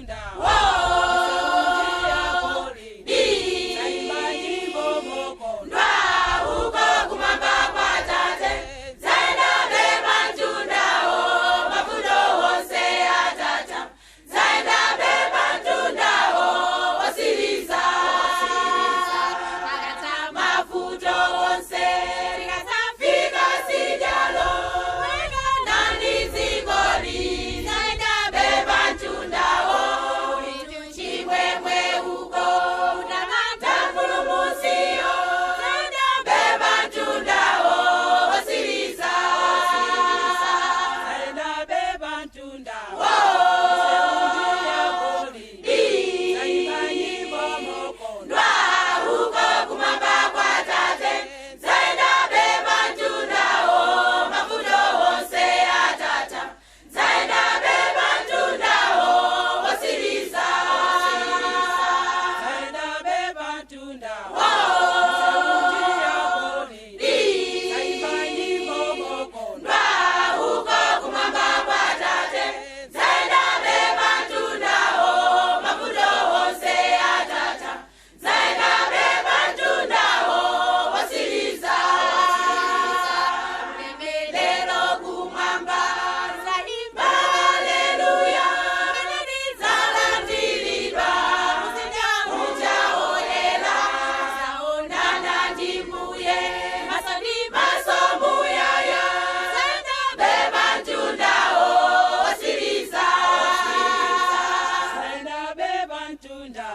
mtunda. Zaimba nyimbo mokondwa uko kumwamba kwa Tate, zaenda beba mtundawo, mavuto wonse atata, zaenda beba mtundawo, osiriza akata mavuto wonse, fika sijalo nani zikoli, zaenda beba mtundawo, chimwemwe uko tamfulumusiyo, zaenda beba mtundawo, osiriza Zaenda beba mtunda. Zaimba nyimbo mokondwa uko kumwamba kwa Tate, zaenda beba mtundawo, mavuto wonse atata, zaenda beba mtundawo, osiriza Zaenda beba mtunda. Zaimba nyimbo mokondwa uko kumwamba kwa Tate, zaenda beba mtundawo, mavuto wonse atata, zaenda beba mtundawo, osiriza lero kumwamba zaimba haleluya, zalandiridwa muchaolela, zaonana ndi Mbuye maso muyaya, beba mtundawo, osiriza Zaenda beba mtunda.